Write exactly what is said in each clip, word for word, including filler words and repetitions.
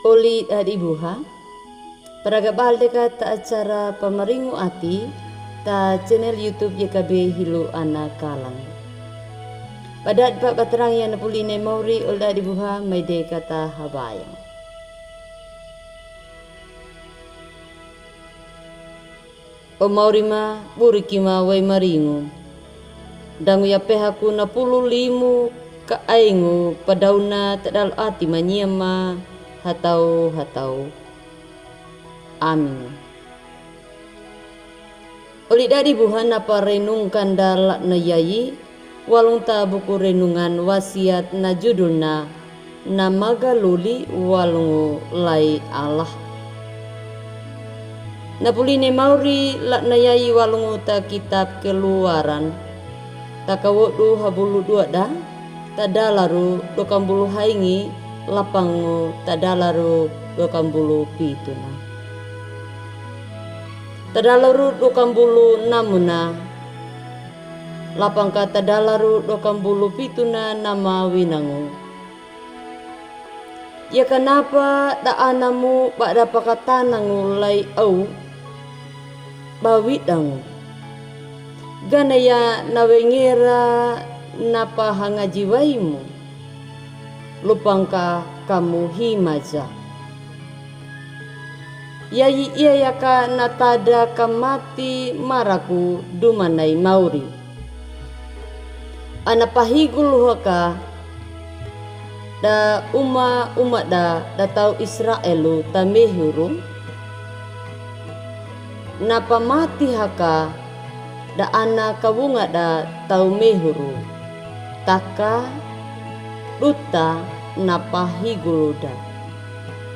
Oli dadi buha, praga baldeka ta acara Pamaringu Ati, ta channel YouTube Y K B Hilo Ana Kalang. Padadpa batarang ya na puline mauri oli dadi buha, maideka ta habayang. O mauri ma, buriki ma wai maringu. Dangu ya pehaku na pulu limu ka aingu padauna tadalo ati mania ma hatau hatau. Amin. Oli dadi buha na parenungkan da latna yayi, walung ta buku renungan wasiat na judulna na magaloli walungu lai Allah. Na puline mauri latna yayi walungu ta kitab Keluaran. Ta kawodu habulu dua da, tadalaru dua kambulu haingi, lapangu tadalaru dua kambulu pituna. Tadalaru dua kambulu namuna, lapangka tadalaru dua kambulu pituna na mawinangu. Ya kanapa da anamu bada pakatanangu lai au bawidangu. Gana ya na wengera na pahangaji waimu. Lupangka kamu himaja. Yayi iya yaka na tada kamati maraku dumanai mauri. Ana pahigulu haka da uma umada da tau Israelu ta mehuru. Na pamati haka da ana kawungada tau mehuru. Taka duta na pahigulu da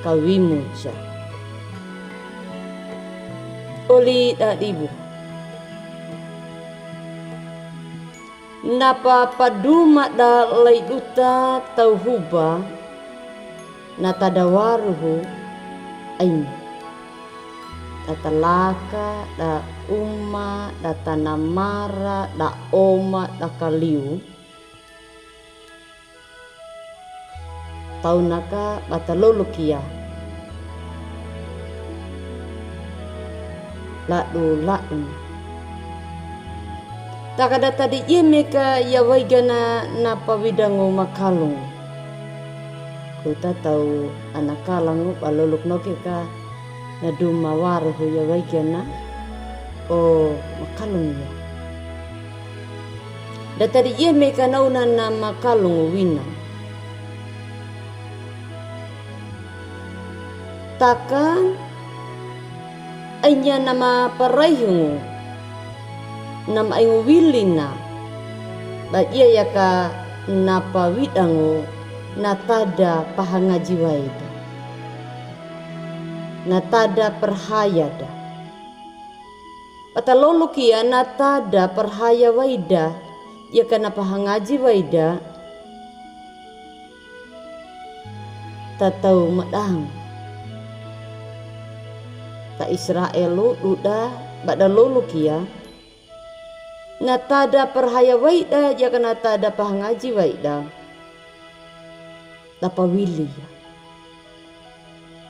kawimuja. Oli dadi buha. Na papaduma da lai duta tau huba, na tada waruhu, ain. Da talaka, da uma, da tanamara, da oma, da kaliu. Taunaka bata lolokia. Ladu laduna. Taka da tadi yemeka ya waigana na pawidangu makalungu. Kuta tau ana kalangu balolok noke ka. Na duma waruhu ya waigana, o makalungu ya. Da tadi yemeka nauna na makalungu wina. Taka, ainya na maparaihungu, na maingu wilina, ba iya yaka na pawidangu, na tada pahangaji waida. Na tada parhaya da. Bata lolokia na tada parhaya waida, yaka na pahangaji waida. Tatau madang. Ta Israelu duda bada lolokia. Na tada parhaya waida, yaka na tada pahangaji waida. Tapawili ya.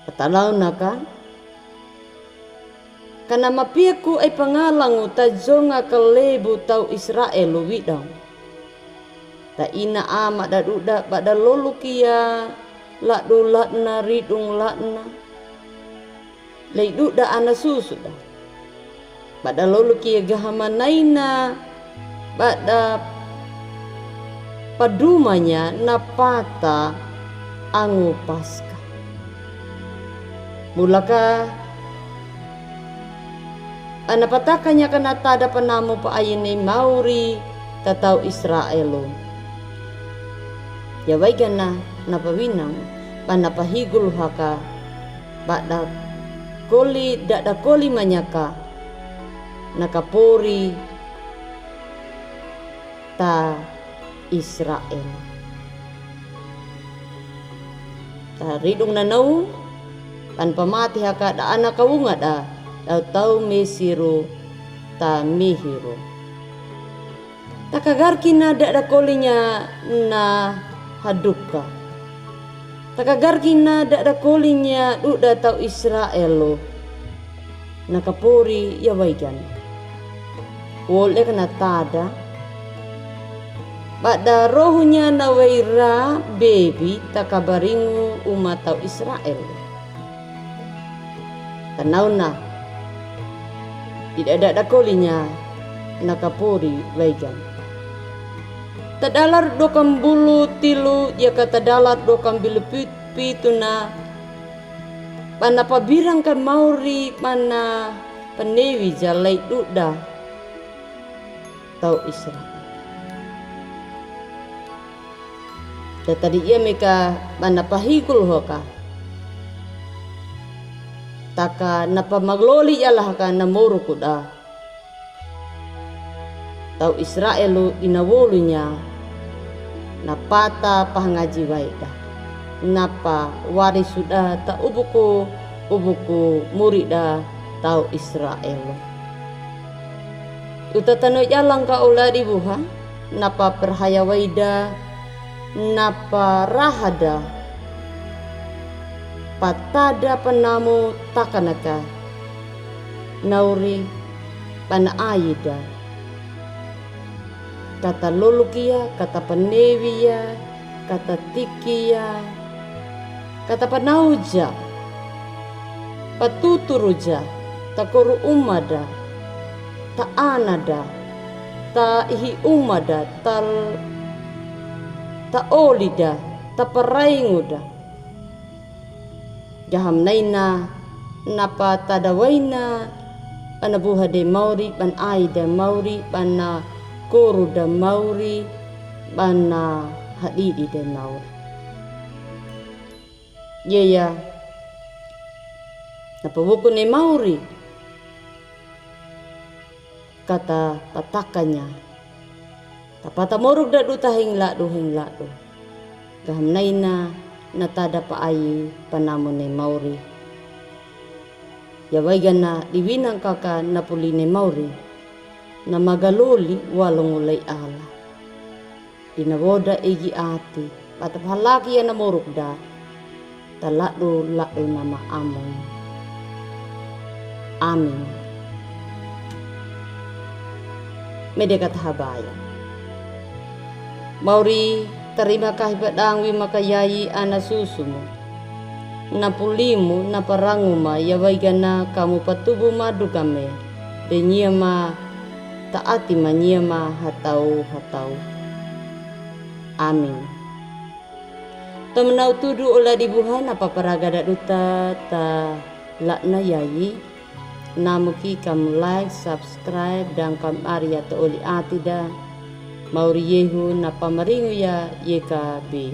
Katalaunaka. Kana mapiaku ai pangalangu ta jonga kalebu tau Israelu widang. Ta ina ama da duda bada lolokia ladu ladna ridung ladna. Lei duda ana susuda. Bada lolokia gahamanaina bada padumanya na pata angu Paska. Bulaka ana patakanya kana tada panamu pa ayene mauri tatau Israelu. Ya waigana na pawinang bana pahigul haka bada koli dada koli manyaka na kapori ta Israel. Ta ridung nanau, pan pamati haka da ana kawunga da, da tau Mesiru ta mihiru. Ta kagarki na da da kolinya na haduka. Takagarki na da'dakolinya du'da taw Isra'el lo na kapori ya waigan. Wole ka na tada ba'da rohunya na waira bebi takabaringu uma taw Isra'el lo. Tanauna di da'dakolinya na kapori waigan. Tadalar dua kambulu tilu ya ka tadalar dua kambulu pit- pitu na bana pabirang ka mauri bana panewi ja lei du'da taw Isra'el. Da tadi iya meka bana pahigul hoka taka na pamagloli ya laha ka na moruku da taw Isra'el lo ina wolunya na pata pahangaji waida. Na pawarisu da ta ubuku, ubuku muri da taw Isra'el lo. Utatano jalang ka ola di buha, na paparhaya waida, na paraha da, patada panamu takanaka, nauri bana aida. Kata lolukiya, kata panewiya, kata tikiya, kata panauja, patuturu ja, ta koru uma da, ta ana da, ta ihi uma da, ta, ta oli da, ta paraingu da. Gaha mnaina na patadawaina bana buha de mauri, bana ai de mauri, bana koru de mauri, bana hadidi de mauri. Yeya na pabuku ne mauri. Kata patakanya. Tapata moruk da duta heng ladu, heng ladu. Gaha mnaina na tada pa ai panamu ne mauri. Ya waigana diwinang kaka na puli ne mauri. Na magaloli walongu lei ala. Dina woda egi ati, bata pahalaki ya na moruk da. Ta ladu ladu nama amun. Amin. Mede kata habaya. Mauri tarima kahi padang wi maka yayi ana susumu. Na pulimu, na paranguma, ya waigana kamu patubu madu kame. De nyia ma ta ati ma nyia ma hatau hatau. Amin. Tomanau tudu ola di buha na paparaga da duta ta lakna yayi. Namu ki kamu like, subscribe, dan kamu aria ta oli ati da. Mauri yehu na pamaringu ya yeka be.